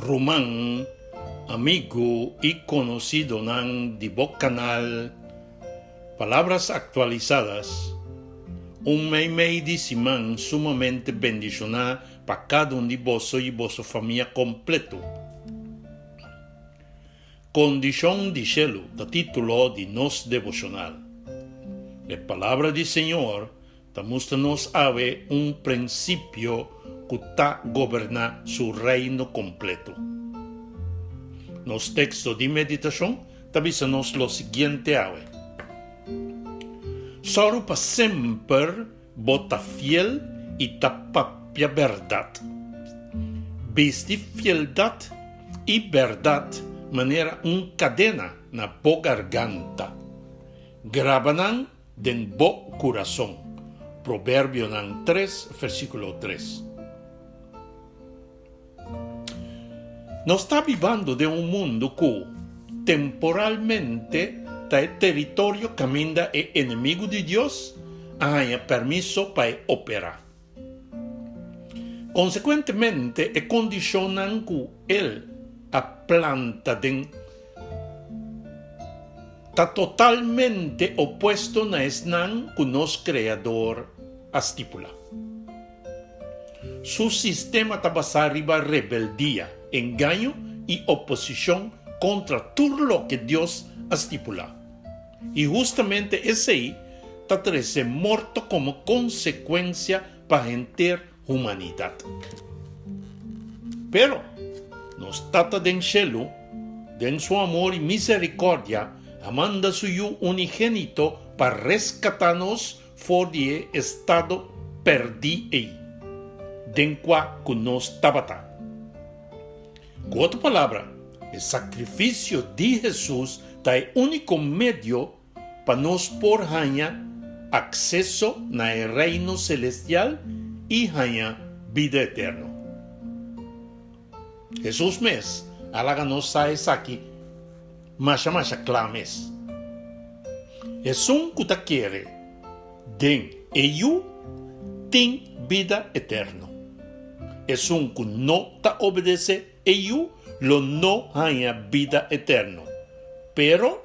Ruman, amigu i konosidonan di bo kanal Palabras Actualizadas, un meimei di siman sumamente bendishoná pa kada un di boso i boso famia kompleto. Kondishon di shelu ta título di nos devoshonal. E Palabra di Señor Ta mustra nos awe un prinsipio ku ta goberná su Reino kompleto. Nos teksto di meditashon ta bisa nos lo siguiente awe, Sòru pa semper bo ta fiel i ta papia bèrdat. Bisti fieldat i bèrdat manera un kadena na bo garganta. Graba nan Den bo kurason. Proverbionan tres, versíkulo tres. Nos ta bibando den un mundu ku temporalmente ta e teritorio kaminda e enemigu di Dios a haña permiso pa e operá. Konsekuentemente, e kondishonnan ku el a planta den ta totalmente opuesto na esnan ku nos Kreador a stipulá. Su sistema ta basá riba rebeldia, engaño i oposishon kontra tur loke Dios a stipulá. I hustamente esei ta trese morto komo konsekuensia pa henter humanidat. Pero, nos Tata den shelu, den su amor i miserikòrdia, a manda su Yu unigénito pa reskatá nos for di e estado pèrdí ei, den kua ku nos tabata. Ku otro palabra, e sakrifisio di Hesus ta e úniko medio pa nos por haña akseso na e Reino selestial i haña bida eterno. Hesus mes a laga nos sa esaki masha masha kla mes. Esun ku ta kere den e Yu tin bida eterno. Esun ku no ta obedesé e Yu lo no haña bida eterno, pero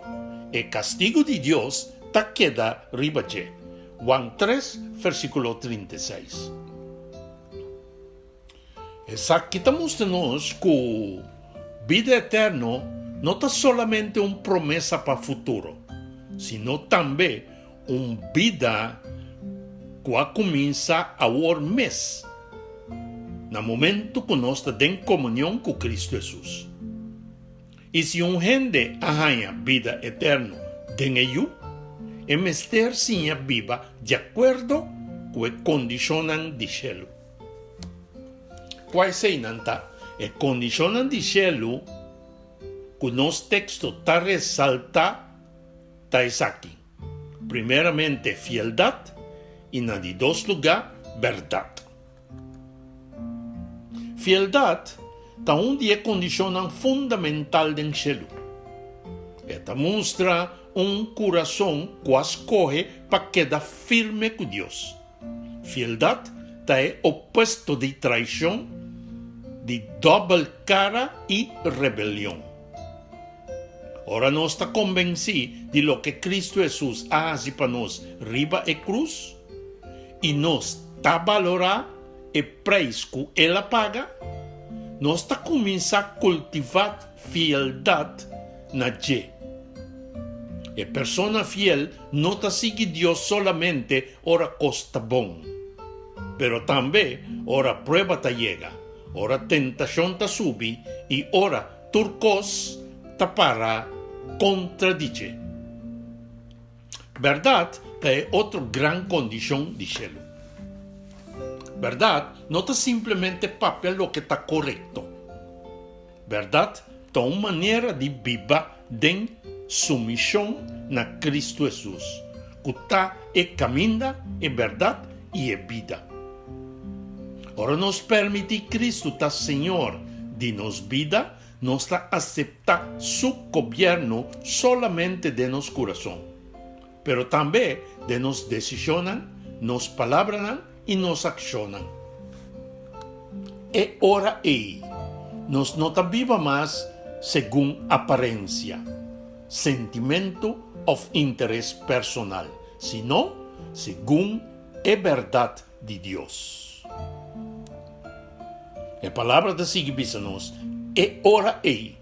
e kastigu di Dios ta keda riba dje. Juan tres, versíkulo 36. Esaki ta mustra nos ku bida eterno no ta solamente un promesa pa futuro, sino tambe un bida ku a kuminsá awor mes, na momentu ku nos ta den komunion ku Kristu Hesus. I si un hende a haña bida eterno den e Yu, e mester siña biba di akuerdo ku e kondishonnan di shelu. Kua eseinan ta? E kondishonnan di shelu ku nos teksto ta resaltá ta esaki, primeramente fieldat i na di dos lugá bèrdat. Fieldat ta un di e kondishonnan fundamental den shelu. E ta mustra un kurason ku a skohe pa keda firme ku Dios. Fieldat ta e opuesto di traishon, di dòbel kara i rebelion. Ora nos ta kombensí di loke Kristu Hesus a hasi pa nos riba e krus i nos ta balorá e preis ku el a paga, nos ta kuminsá kultivá fieldat na dje. E persona fiel no ta sigui Dios solamente ora kos ta bon, pero tambe ora prueba ta yega, ora tentashon ta subi i ora tur kos ta para kontra di dje. Bèrdat ta e otro gran kondishon di shelu. Bèrdat no ta simplemente papia loke ta korekto. Bèrdat ta un manera di biba den sumishon na Kristu Hesus, ku ta e kaminda, e bèrdat i e bida. Ora nos permití Kristu ta Señor di nos bida, nos ta aseptá Su gobièrnu solamente den nos kurason, pero tambe den nos desishonnan, nos palabranan i nos akshonnan. E ora ei, Nos no ta biba mas segun aparensia, sentimentu òf interes personal, sino segun e bèrdat di Dios. E Palabra ta sigui bisa nos, E ora ei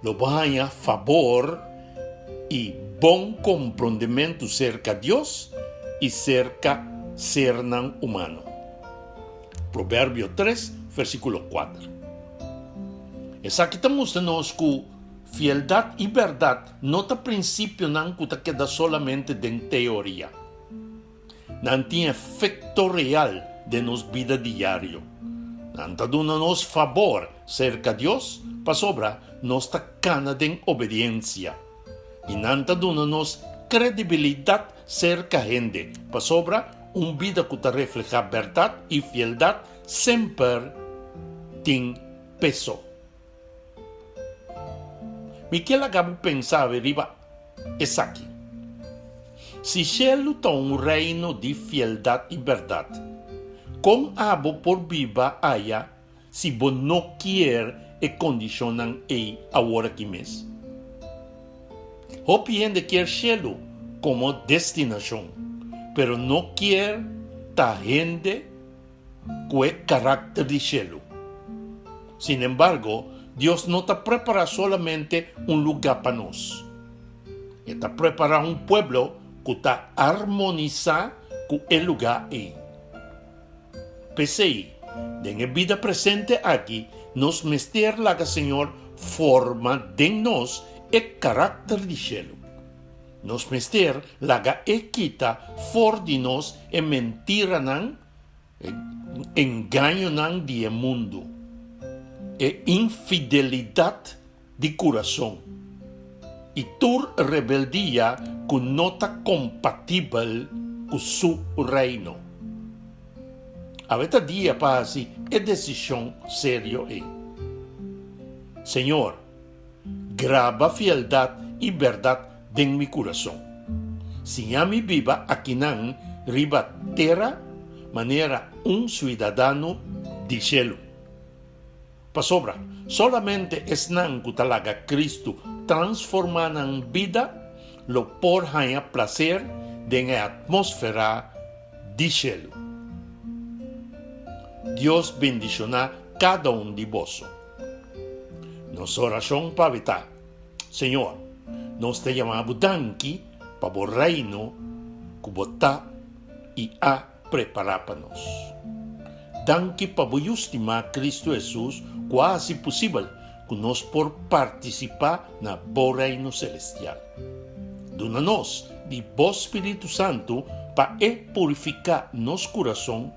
lo bo haña fabor i bon komprondementu serka Dios i serka sernan humano. Proverbio tres, versíkulo kuater. Esaki ta mustra nos ku fieldat i bèrdat no ta prinsipionan ku ta keda solamente den teoria. Nan tin efekto real den nos bida diario. Nan ta duna nos fabor serka Dios pasobra nos ta kana den obediensia. I nan ta duna nos kredibilidat serka hende pasobra un bida ku ta reflehá bèrdat i fieldat semper tin peso. Mi ke laga bo pensa riba esaki, Si shelu ta un reino di fieldat i bèrdat, kon abo por biba aya si bo no kier e kondishonnan ei aworakí mes? Hopi hende kier shelu komo destinashon, pero no kier ta hende ku e karakter di shelu. Sinembargo, Dios no ta prepará solamente un lugá pa nos. E ta prepará un pueblo ku ta armonisá ku e lugá ei. P'esei, den e bida presente aki, nos mester laga Señor forma den nos e karakter di shelu. Nos mester laga e kita for di nos e mentiranan, e engañonan di e mundu, e infidelidat di kurason i tur rebeldia ku no ta kompatibel ku su Reino. Awe ta dia pa hasi e desishon serio ei. Señor, Graba fieldat i bèrdat den mi kurason. Siña mi biba akinan riba tera manera un suidadano di shelu. Pasobra solamente esnan ku ta laga Kristu transformá nan bida lo por haña plaser den e atmósfera di shelu. Dios bendishoná kada un di boso. Nos orashon pa bo ta, Señor, nos ta yama bo danki pa bo Reino ku bo ta i a prepará pa nos. Danki pa bo Yu stimá Kristu Hesus ku a hasi posibel ku nos por partisipá na bo Reino selestial. Duna nos di bo Spiritu Santu pa e purifiká nos kurason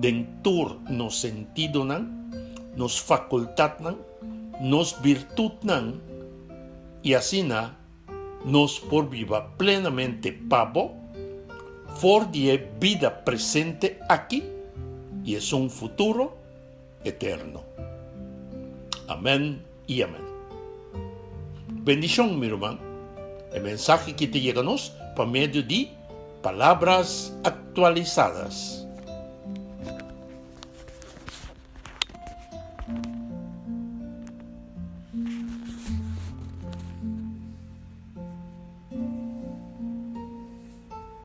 den tur nos sentidonan, nos fakultatnan, nos birtutnan, i asina nos por biba plenamente pa Bo for di e bida presente aki i esun futuro eterno. Amen i amen. Bendishon, mi ruman. E mensahe ki ta yega nos pa medio di Palabras Actualizadas.